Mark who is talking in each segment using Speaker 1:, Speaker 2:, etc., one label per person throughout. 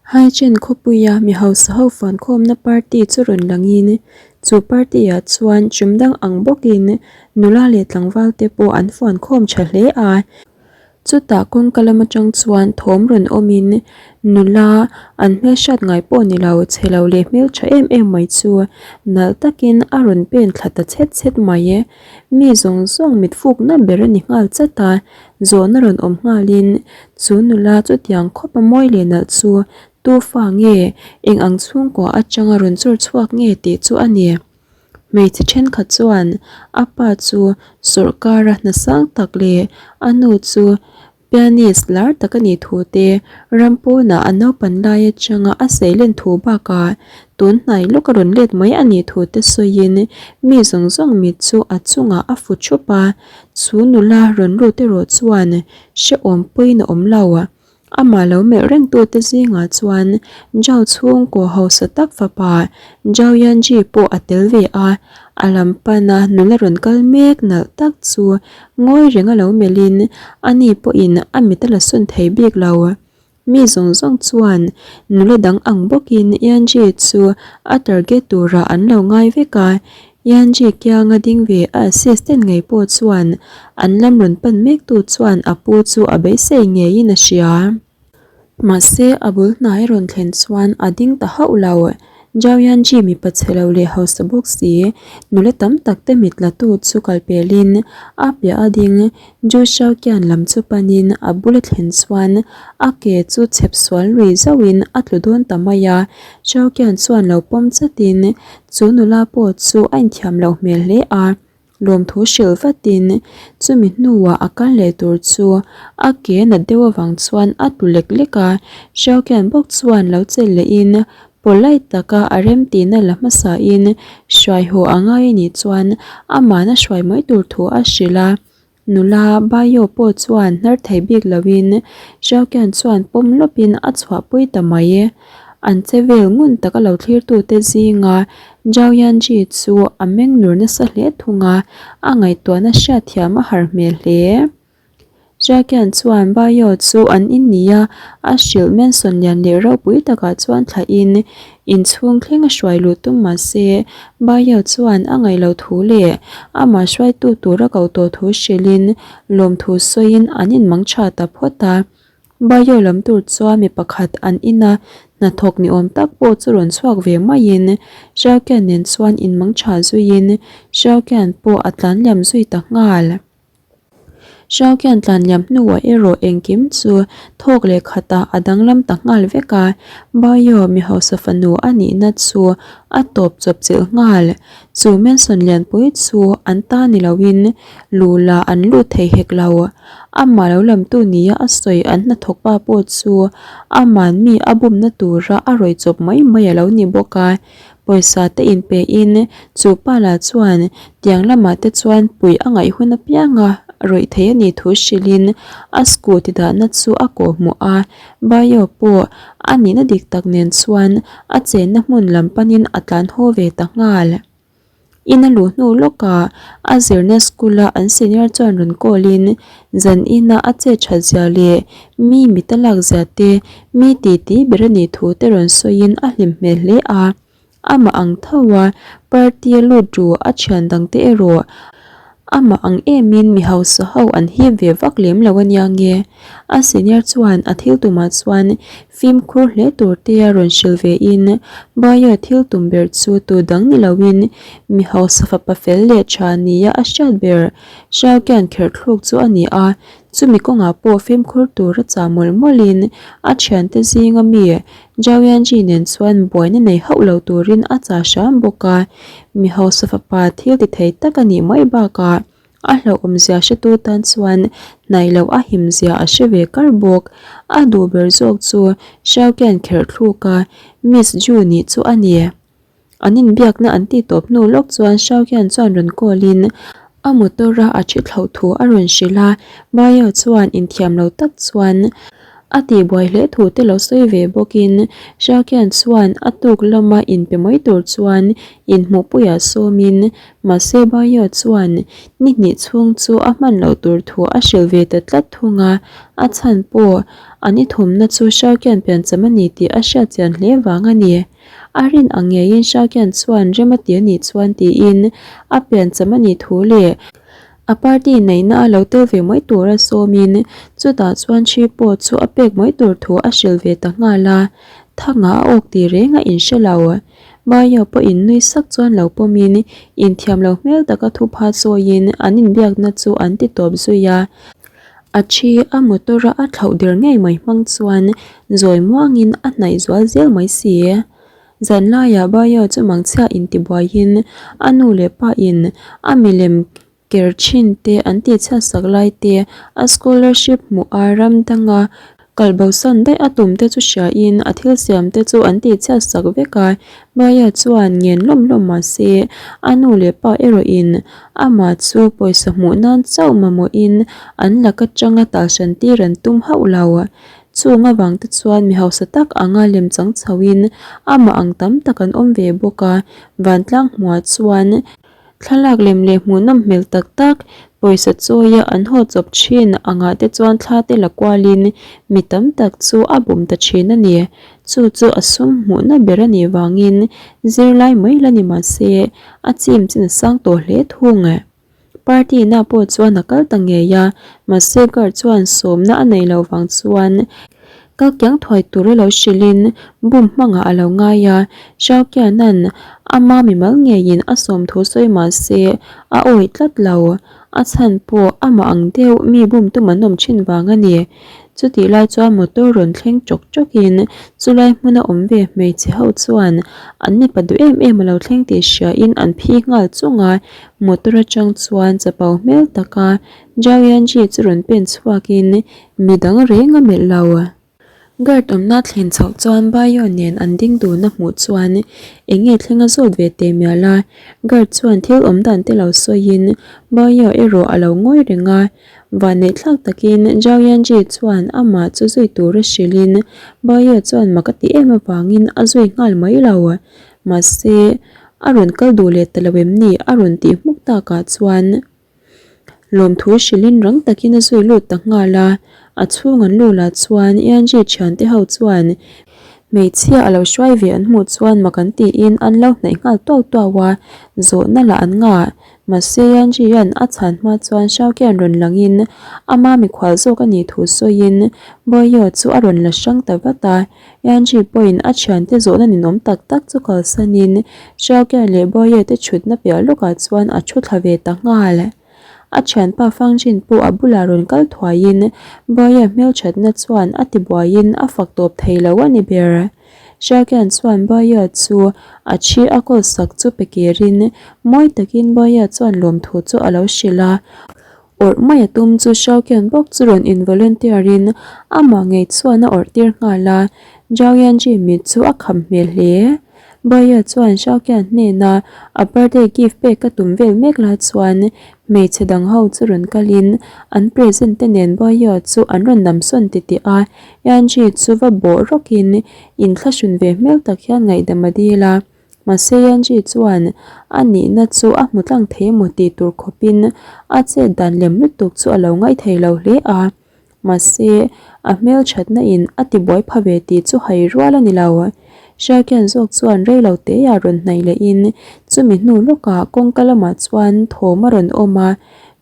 Speaker 1: Haichen khawpuia mi hausa ho fuankhawmna party chu rawn langin chu party ah chuan chum dang ang bawkin nula leh tlangval te pawh an fuankhawm tha hle a. Chutah kawngka lam atang chuan thawm rawn awmin nula an hmelhriat ngai pawh ni lo chhe lo leh hmeltha em em mai chu nalh takin a rawn pen thla ta chhet chhet mai e. Mi zawng zawng mit fukna ber a ni nghal chat a, zawhna rawn awm nghalin chu nula chutiang khawp a mawi leh nalh chu tu fa nge, eng ang chhungkua atanga rawn chawr chhuak nge tih chu a ni. Hmeichhe thenkhat chuan a pa chu sawrkara hna sang tak leh a nu chu pianist lar tak a nih thu te, ram pawnah a naupan lai atanga a seilen thu bakah tun hnai lawk a rawn let mai a nih thu te sawiin mi zawng zawng mit chu a chungah a fu thup a, chu nula rawn lut erawh chuan hrehawm pawhin a awm lo. Amah lo melh rengtute zingah chuan Zhao chhungkaw hausa tak fapa Zhao Yanji pawh a tel ve a, a lam pana nula rawn kal mek nalh tak chu ngawi renga lo melhin ani pawhin a mit a la sawn thei bik lo. Mi zawng zawng chuan nula dang ang bawkin Yanji chu a target turah an lo ngai vek a, Yanji kianga ding ve a assistant ngei pawh chuan an lam rawn pan mek tu chuan a pu chu a beisei ngeiin a hria. Mahse a bul hnai rawn thlen chuan a ding ta hauh lo. Zhao Yanji mipa chhe lo leh hausa bawk si, nula tam tak te mit la tu chu kal pelin a piah a ding Zhu Xiaoqian lam chu panin a bula thlen chuan a ke chu chhep sual lui zauhin a tlu dawn ta mai a. Xiaoqian chuan lo pawm chatin Chu nula pawh chu a inthiam loh hmel hle a, lawmthu hrilh vatin chumi hnuah a kal leh tur chu a ke nat deuh avang chuan a tlu lek lek a, Hriaukian bawk chuan lo chelh lehin polite taka a remtihna la hmasain hruai haw a ngai a nih chuan amahna hruai mai tur thu a hrilh a, nula Bayo pawh chuan hnar thei bik loin Hriaukian chuan pawm lawpin a chhuahpui ta mai. An che vel ngun taka lo thlirtute zinga Zhao Yanji chu a meng nur nasa hle thung a, a ngaihtuahna hriatthiam a har hmel hle. Hriaukian chuan Bayo chu an innia a hrilh Manson lian leh ropui takah chuan thlahin inchhung thleng a hruai luh tum mah se Bayo chuan a ngaih loh thu leh amah hruaitu tura ko tawh thu hrilhin lawmthu sawiin an inmang tha ta phawt a. Bayo lam tur chuan mi pakhat an ina hnathawk ni awm tak pawh chu rawn chhuak ve maiin Xiaoqian nen chuan inmang tha zuiin Xiaoqian pawh a tlan liam zui ta nghal. Xiaoqian tlan liam hnuah erawh engkim chu thawk leh khatah a danglam ta nghal vek a, Bayo mi hausa fanu a nihna chu a tawp chawp chilh nghal. Chu Mansion lianpui chu an ta ni loin Lula an lut thei hek lo. Amah lo lamtu nia a sawi an hnathawk pa pawh chu aman mi a bumna tura a rawih chawp mai mai a lo ni bawk a. Pawisa te inpe in chu pa lah chuan tiang lamah te chuan puih a ngaih hun apianga rawih thei a nih thu hrilhin a scooty dahna chu a kawhhmuh a. Bayo pawh a nihna dik tak nen chuan a chenna hmun lam panin a tlan haw ve ta nghal. In a luh hnu lawkah a zirna school a an senior chuan rawn call in zan ina a chet that zia leh mi mit a lak zia te mi ti ti ber a nih thu te rawn sawiin a hlim hmel hle a. Amah ang tho a party a lut ru a thian dang te erawh amah ang emin mi hausa ho an hip ve vak lem lo ania nge. A senior chuan a thil tumah chuan fimkhur hle tur te a rawn hrilh ve in Bayo thil tum ber chu tu dang ni loin mi hausa fapa fel leh tha nia a hriat ber Xiaoqian kherh thluk chu a ni a, chumi kawngah pawh fimkhur tur a chah mawlh mawlhin a thiante zinga mi Zhao Yanji nen chuan buaina nei hauh lo turin a chah hram bawk a, mi hausa fapa thil ti thei tak a nih mai bakah a hlauhawmzia hretu tan chuan hnaih loh a himzia a hre ve kar bawk. A duh ber zawk chu Xiaoqian kherh thluk a, Miss Ju nih chu a ni. An inbiakna an tih tawp hnu lawk chuan Xiaoqian chuan rawn call in a motor a a thi thlauh thu a rawn hrilh a, Bayo chuan inthiam lo tak chuan. A tihbuai hle thu te lo sawi ve bawkin Xiaoqian chuan a tuk lama inpe mai tur chuan inhmuhpuiah sawmin mahse Baio chuan ni hnih chhung chu a hman loh tur thu a hrilh ve ta tlat thung a, a chhan pawh an i thumna chu Xiaoqian piancham a ni tih a hriatchian hle vang a ni. A rin ang ngeiin Xiaoqian chuan rem a ti a nih chuan tiin a piancham a nih thu leh A party neihna a lo tel ve mai tura sawmin chutah chuan thi pawh chu a pek mai tur thu a hrilh ve ta nghal a, Thanga a awk tih reng a inhre lo. Baio pawhin nui sak chuan lo pawmin inthiam lo hmel taka thupha chawiin an inbiakna chu an ti tawp zui a. A thi a motor a a thlauh der ngei mai hmang chuan zawi muangin a hnaih zual zel mai si. Zanlaiah Baio chu mangchhia intibuaiin a nu leh pa in a milem ker thin te an tihchhiat sak lai te, a scholarship hmuh a ram danga kal bosan daih a tum te chu hria in a thil siam te chu an tihchhiat sak vek a. Baio chuan ngen lawm lawm mah se a nu leh pa erawh in amah chu pawisa hmuh nan chauh mamawh in an lak atanga talhran tir an tum hauh lo. Chung avang te chuan mi hausa tak anga lem chang chhoin amah ang tam tak an awm ve bawk a, vantlang hmuah chuan thlalak lem leh hmuhnawm hmel tak tak pawisa chawia an haw chawp thin angah te chuan thla te la kualin mi tam tak chu a bum ta thin a ni. Chu chu a sum hmuhna ber a nih vangin zirlai mai la ni mahse a chim chin a sang tawh hle thung. Party na pawh chuan a kal ta ngei a, mahse guard chuan sawmna a neih loh vang chuan kal kiang thuai tur a lo hrilhin bum hmangah a lo ngai a, Xiaoqian-a'n ama mimal ngeiin a sawm thu sawi mahse a awih tlat lo, a chhan pawh amah ang deuh mi bum tum an awm thin vang a ni. Chutih lai chuan motor rawn thleng chawk chawkin chulai hmuna awm ve hmeichhe ho chuan an mipa duh em em a lo thleng tih hriain an phi nghal chung a, Motor atang chuan chapo hmel taka Zhao Yanji chu rawn pen chhuakin midang reng a melh lo. Guard awmna thlen chhoh chuan Baio nen an ding dun a hmuh chuan eng nge thleng a zawt ve teh mial a, guard chuan thil awm dan te lo sawiin Baio erawh a lo ngawi reng a. Vanneihthlak takin Zhao Yanji chuan amah chu zui tura hrilhin Baio chuan mak a ti em avangin a zui nghal mai lo. Mahse, a rawn kal duh leh ta lo em ni? a rawn tih hmuk takah chuan lawmthu hrilhin rang takin a zui lut ta nghal a. A chhung an lu lah chuan Ianji thiante ho chuan hmeichhia a lo hruai ve an hmuh chuan mak an tiin an lo hnaih nghal tuau tuau a, zawhna lah an ngah. Mahse, Ianji hian a chhan hma chuan Xiaoqian rawn langin ama mikhual zawk a nih thu sawiin Boyo chu a rawn la hrang ta vat a. Angie pawhin a thiante zawhna ninawm tak tak chu kalsanin Xiaoqian leh Boye te thutna piah lawkah chuan a thu thla ve ta nghal. A thianpa Fang Jin pawh a bulah rawn kal thuaiin Boye hmelthatna chuan a tibuaiin a fak tawp thei lo a ni ber. Xiaoqian chuan Boye chu a thi a kawl sak chu pe kirin mawi takin Boye chuan lawmthu chu a lo hrilh a. Awrh mai a tum chu Xiaoqian bawk chu rawn in volunteer in amah ngei chuan a awrh tir nghal a, Zhao Yanji mit chu a kham hmel hle. Baya chuan Xiaoqian hnena a birthday gift pek a tum vel mek lai chuan hmeichhe dang ho chu rawn kal in an present te nen Baya chu an rawn nam sawn titih a, Yanji chu va bawh rawk in inthlahrun ve hmel tak hian ngaihdam a dil a. Mahse Yanji chuan a nihna chu a hmu tlang thei emaw tih tur khawpin a chet dan lem lutuk chu a lo ngaithei lo hle a. Mahse a hmelthatna in a ti buai pha ve tih chu hai rual a ni lo. Xiaoqian zawk chuan rei lo teia rawn hnaih lehin chumi hnu lawkah kawngka lamah chuan thawm a rawn awm a,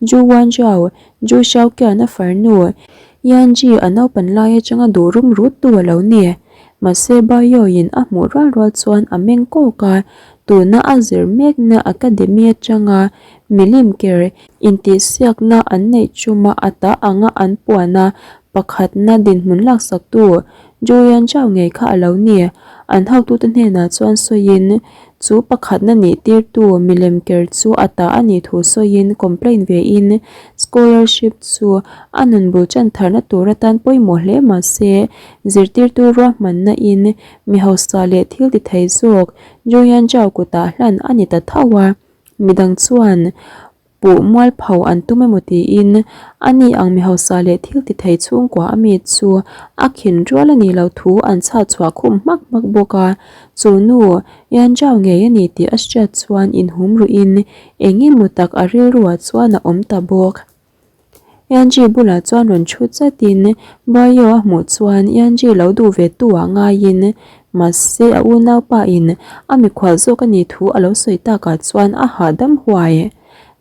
Speaker 1: Zhu Wanzhao, Zhu Xiaoqian a farnu, Yanji a naupan lai atanga duh rum rut tu a lo ni. Mahse Bayo-in a hmuh rual rual chuan a meng kawk a, tuna a zir mekna academy atanga milim ker intihsiakna an neih chuma a ta anga an puana pakhatna dinhmun laksaktu Julian Zhao ngei kha a lo ni. An hotute hnenah chuan sawiin chu pakhatna nih tirtu milem ker chu a ta a nih thu sawiin complaint vein scholarship chu a nun bul chan tharna tur atan pawimawh hle mahse Zirtirtu ruahmanna in mi hausa leh thil ti thei zawk Julian Zhao kutah hlan a ni ta tho a, midang chuan. Puh mualpho an tum emaw tiin a ni ang mi hausa leh thil ti thei chhungkua a mi chu a khin rual a nih loh thu an chhah chhuah khum hmak hmak bawk a. Chu nu Yanzhao ngei a ni tih a hriat chuan inhum ruhin eng emaw tak a rilruah chuan a awm ta bawk. Yanji bulah chuan rawn thu chatin Bayo a hmuh chuan Yanji lo duh ve tu ah ngaiin mahse a unaupa in a mikhual zawk a nih thu a lo sawi takah chuan a hahdam huai.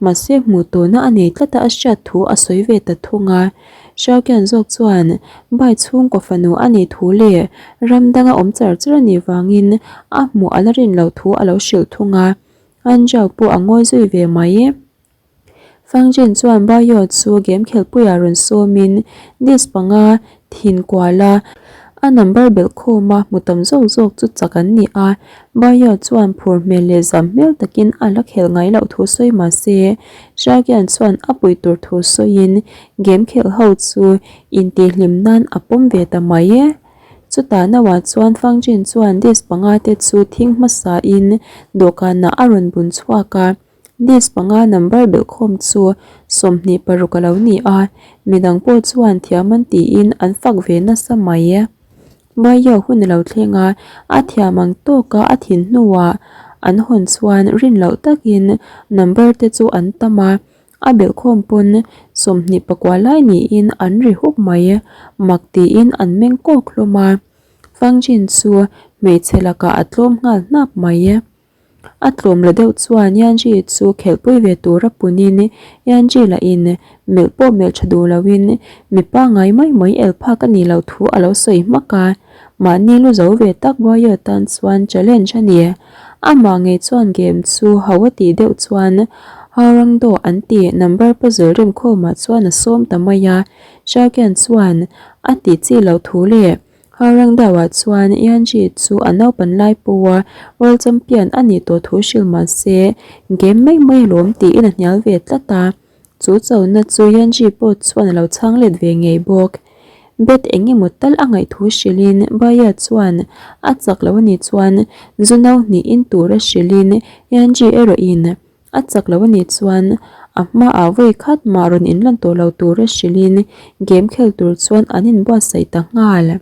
Speaker 1: Mahse hmuh tawhna a nei tlat a a hriat thu a sawi ve ta thung a. Xiaoqian zawk chuan Bai chhungkaw fanu a nih thu leh ram danga awm char char a nih vangin a hmuh a la rin loh thu a lo hrilh thung a. Anzhao pawh a ngawi zui ve mai. Fangjin chuan Bayo chu game khelhpuiah rawn sawmin disc panga thin kuala a number belh khawma hmu tam zawk zawk chu chak an ni a. Bayo chuan phur hmel leh zam hmel takin a la khelh ngai loh thu sawi mah se, Xiaoqian chuan a pui tur thu sawiin game khelh ho chu intihhlim nan a pawm ve ta mai e. Chutah nauah chuan Fangjin chuan disc panga te chu thing hmasain dawhkanah a rawn bun chhuak a. Disc panga number belhkhawm chu 26 a lo ni a, midang pawh chuan thiam an tiin an fak ve nasa mai e. Baio hun a lo thleng a, a thiam ang tawka a thin hnuah an hawn chuan rin loh takin number te chu an tam a, a belhkhawm pawn 24 lai niin an ri huk mai e, mak tiin an meng kawk hlawm a. Fangjin chu hmeichhe lakah a tlawm nghal hnap mai e. A tlawm la deuh chuan Yanji chu khelhpui ve tura punin Yanji lahin melh pawh melh tha duh loin mi pangngai mai mai el phak a nih loh thu a lo sawi hmak a. Mahni lu zo ve tak Bayo tan chuan challenge a ni. Amah ngei chuan game chu ho a tih deuh chuan Haorangdo an tih number puzzle remkhawmah chuan a sawm ta mai a. Xiaoqian chuan a tih chi loh thu leh Harang Dao-ah chuan Yanji chu a naupan lai pawha World Champion a nih tawh thu hrilh mah se, game mai mai alawm tiin a hnial ve tlat a. Chu chona chu Yanji pawh chuan a lo chhang let ve ngei bawk. Bet eng emaw tal a ngaih thu hrilhin Baya chuan a chak lo a nih chuan zu no hnih in tura hrilhin Yanji erawhin A chak lo a nih chuan a hmaah vawi khat mah rawn inlan tawh lo tura hrilhin game khel tur chuan an inbuatsaih ta nghal.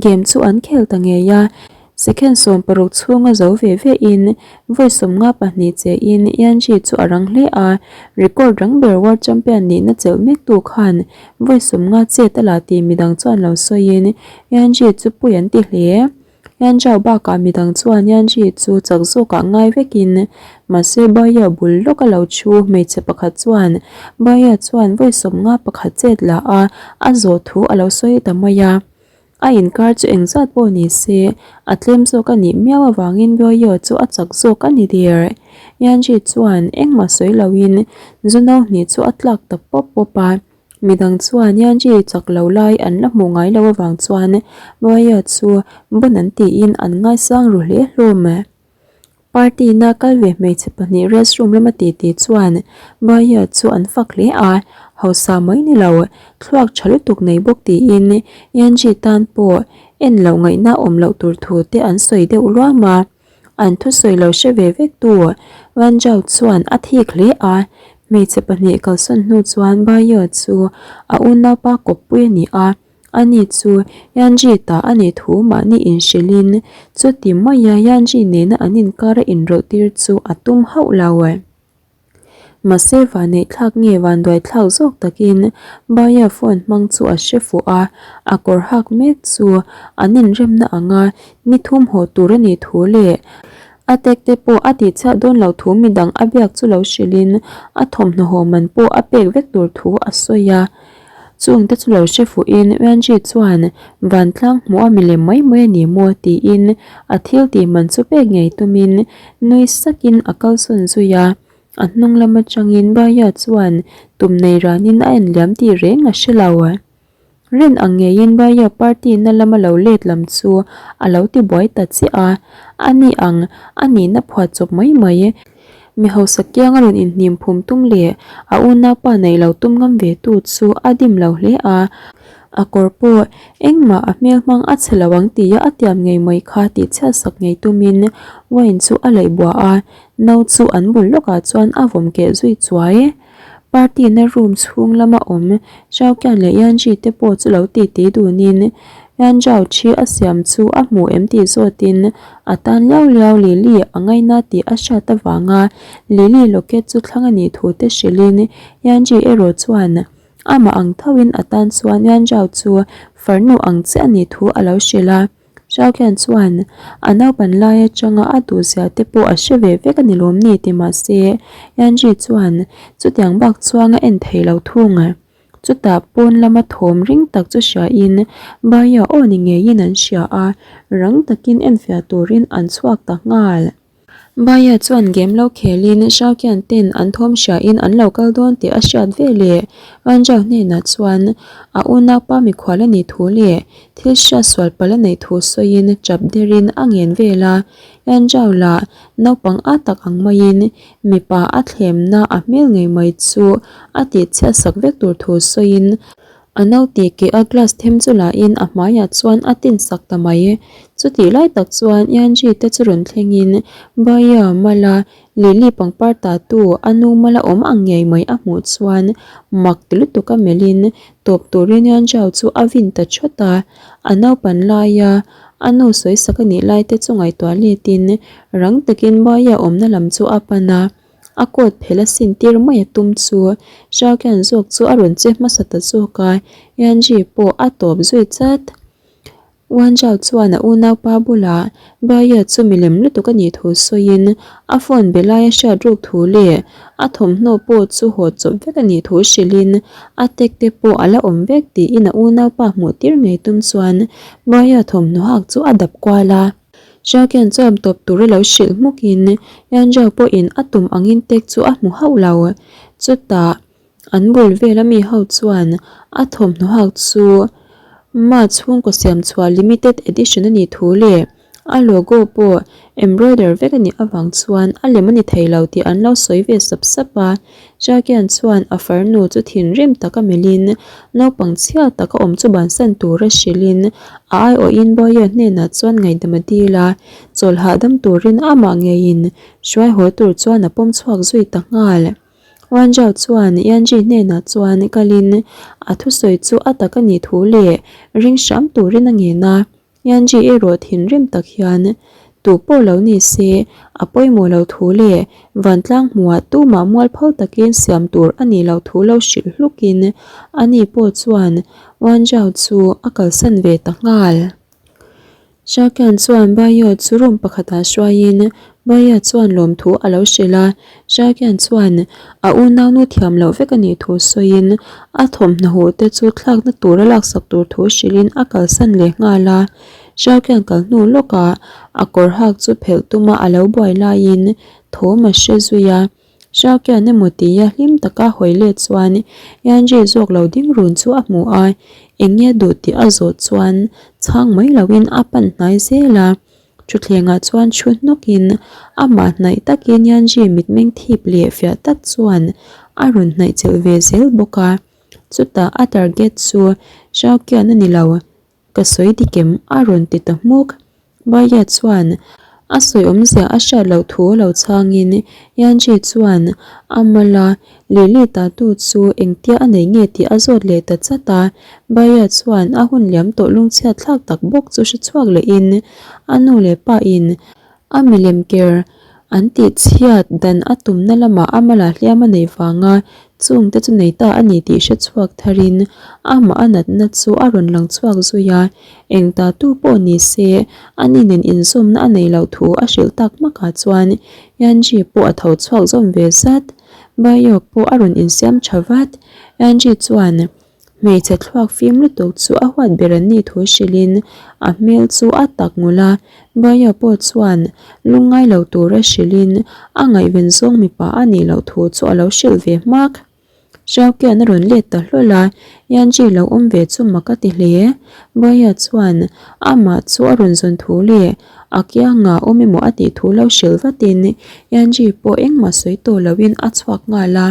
Speaker 1: Game chu an khel ta ngei a, second 16 chhunga zo ve ve in vawi 52 chein Yanji chu a rang hle a, record rang ber world champion nihna chelh mektu khan vawi 50 chet a la tih midang chuan lo sawiin Yanji chu pui an ti hle. Yanzhao bakah midang chuan Yanji chu chak zawkah ngai vekin mahse Baya bul lawk a lo thu hmeichhe pakhat chuan Baya chuan vawi 50 pakhat chet la a a zawh thu a lo sawi ta mai a. A inkar chu engzat pawh ni se a tlem zawk a nih miau avangin Baya chu a chak zawk a ni der. Yanji chuan engmah sawi loin zu no hnih chu a tlak ta pawp pawp a. Midang chuan Yanji chak lo lai an la hmuh ngai loh avang chuan Maya chu bon an tiin an ngaisang ru hle hlawm. Party na kal ve hmeichhe pahnih restroom lama titi chuan Maya chu an fak hle a, hausa mai ni lo, thluak tha lutuk nei bawk tiin Yanji tan pawh en loh ngaihna awm loh tur thu te an sawi deuh luam a. An thusawi lo hre ve vek tu Wanzhou chuan a thik hle a, hmeichhe pahnih kalsawn hnu chuan Bayo chu a unaupa kawppui a ni a, ani chu Yanji ta a nih thu mahni inhrilhin chuti maia Yanji nena an inkara inrawlh tir chu a tum hauh lo. Mahse vaneihthlak nge vanduaithlak zawk takin Baya phone hmang chu a hre fuh a, a kawr hak mek chu an inremna anga ni thum haw tur a nih thu leh a tek te pawh a tihchhiat dawn loh thu midang a biak chu lo hrilhin a thawmhnaw haw man pawh a pek vek tur thu a sawi a. Chungte chu lo hre fuhin Wenji chuan vantlang hmuh a milem mai mai a ni maw tiin a thil tih man chu pek ngei tumin nui sakin a kalsawn zui a. A hnung lam atangin Baya chuan tum nei ranin a en liam tih reng a hre lo. Rin ang ngeiin Baya party na lama lo let lam chu a lo ti buai ta chiah a, a ni ang a nihna phuah chawp mai mai. Mi hausa kianga rawn inhnim phum tum leh a unaupa neih lo tum ngam ve tu chu a dim lo hle a. A kawr pawh engmah a hmel hmang a chhe lo ang tia a tiam ngei mai kha tih chhiat sak ngei tumin wine chu a leih buah a, no chu an bul lawkah chuan a vawm keh zui chuai. Party na room chhung lama awm Xiaoqian leh Yanji te pawh chu lo titi dunin Yanzhao thi a siam chu a hmu em tih zawtin a tan liau liau Lily a ngaina tih a hriat avanga Lily locket chu thlang a nih thu te hrilhin Yanji erawh chuan Amah ang thoin a tan chuan Yanzhao chu farnu ang chiah a nih thu a lo hrilh a. Xiaoqian chuan a naupan lai atanga a duhzia te pawh a hre ve vek a ni lawm ni ti mah se Yanzhi chuan chutiang bak chuang a en thei lo thung. Chutah pawn lama thawm ring tak chu hriain Baia aw ni ngeiin an hria a, rang takin enfiah turin an chhuak ta nghal. Baia chuan game lo khelin Xiaoqian ten an thawm hriain an lo kal dawn tih a hriat ve leh Wanzhou hnenah chuan a unaupa mikhual a nih thu leh thil hriat sual palh a neih thu sawiin chap derin a ngen vel a. Wanzhou lah naupang a tak ang maiin mipa a thlemna a hmel ngei mai chu a tihchhiat sak vek tur thu sawiin A naute ke a glass them chu la in a hmaiah chuan a tin sak ta mai. Chutih lai tak chuan Yanji te chu rawn thleng in Baya mala Lily pangpar ta tu a nu mala awm ang ngei mai a hmuh chuan mak ti lutuk a melh in tawp turin Yanzhao chu a vin ta thawt a. A naupan laia a nu sawi sak a nih lai te chu ngaihtuah let in rang takin Baya awmna lam chu a pan a. A coat phelh a sin tir mai a tum chu Xiaoqian zawk chu a rawn che hmasa ta zawk a, Yanji pawh a tawp zui chat. Wanzhao chuan a unaupa bulah Baiya chu milem lutuk a nih thu sawiin a phone be lai a hriat ruk thu leh a thawmhnaw pawh chu haw chawp vek a nih thu hrilhin a tek te pawh a la awm vek tiin a unaupa hmuh tir ngei tum chuan Baiya thawmhnaw hak chu a dap kual a. Xiaoqian chuan tawp tur a lo hrilh hmukin Yanzhao pawhin a tum angin tek chu a hmu hauh lo. Chutah an bul vela mi ho chuan a thawmhnaw hak chu Ma chhungkaw siam chhuah limited edition a nih thu leh a logo pawh embroider vek a nih avang chuan a lem a ni thei lo tih an lo sawi ve sap sap a. Xiaoqian chuan a farnu chu thinrim taka melhin naupang chhia taka awm chu bansan tura hrilhin a aiawhin Bawiah hnenah chuan ngaihdam a dil a, chawlh hahdam turin amah ngeiin hruai haw tur chuan a pawm chhuak zui ta nghal. Wanzhao chuan Yanji hnenah chuan kalin a thusawi chu a tak a nih thu leh ring hram turin a ngen a. Yanji erawh thinrim tak hian tu pawh lo ni se a pawimawh lo thu leh vantlang hmuhah tumah mualpho takin siam tur a nih loh thu lo hrilh hlukin ani pawh chuan Wanzhao chu a kalsan ve ta nghal. Xiaoqian chuan Baio chu room pakhatah hruaiin Baia chuan lawmthu a lo hrilh a, Xiaoqian chuan a unaunu thiam loh vek a nih thu sawiin a thawmhnaw huh te chu thlakna tura laksak tur thu hrilhin a kalsan leh nghal a. Xiaoqian kal hnu lawkah a kawr hak chu phelh tuma a lo buai laiin thawm a hre zui a. Xiaoqian emaw tia hlim taka hawi let chuan Yanji zawk lo ding run chu a hmu a, eng nge duh tih a zawh chuan chhang mai loin a pan hnai zel a. Thutthlengah chuan thu hnawkin amah hnaih takin Yanji mitmeng thip leh fiah tak chuan a rawn hnaih chelh ve zel bawk a. Chutah a target chu Xiaoqian a ni lo. Ka sawi dik em? a rawn ti ta hmuk. Baya chuan a sawi awmzia a hriat loh thu lo chhangin Yanji chuan a mal a, Lily tatu chu engtia a nei nge tih a zawt leh ta chat a. Baya chuan a hun liam tawh lungchhiat thlak tak bawk chu hre chhuak lehin a nu leh pa in A milem ker an tih chhiat dan a tumna lamah a mala hliam a neih vanga chungte chu nei ta a ni tih hre chhuak tharin amah a natna chu a rawn lang chhuak zui a, eng ta tu pawh ni se a ni nen inzawmna a neih loh thu a hrilh tak hmakah chuan Yanji pawh a tho chhuak zawm ve zat. Bayok pawh a rawn insiam tha vat. Yanji chuan Hmeichhe thluak fim lutuk chu a huat ber an nih thu hrilhin a hmel chu a tak ngul a, Baia pawh chuan lungngai lo tura hrilhin a ngaihven zawng mipa a nih loh thu chu a lo hrilh ve hmak. Xiaoqian a rawn let ta hlawl a, Yanji lo awm ve chu mak a ti hle. Baia chuan amah chu a rawn zawn thu leh a kiangah awm emaw a tih thu lo hrilh vatin Yanji pawh engmah sawi tawh loin a chhuak nghal a.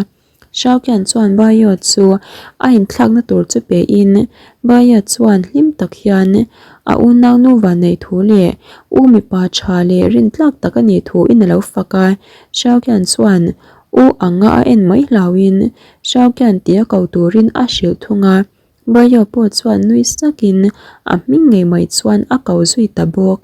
Speaker 1: Shaukian chuan Bayo chu a inthlakna tur chu pe in Bayo chuan hlim tak hian a unau nu vanneih thu leh u mipa tha leh rintlak tak a nih thu in a lo fak a. Shaukian chuan u anga a en mai hlauhin Shaukian tia ko turin a hrilh thung a. Bayo pawh chuan nui sakin a hming ngei mai chuan a ko zui ta bawk.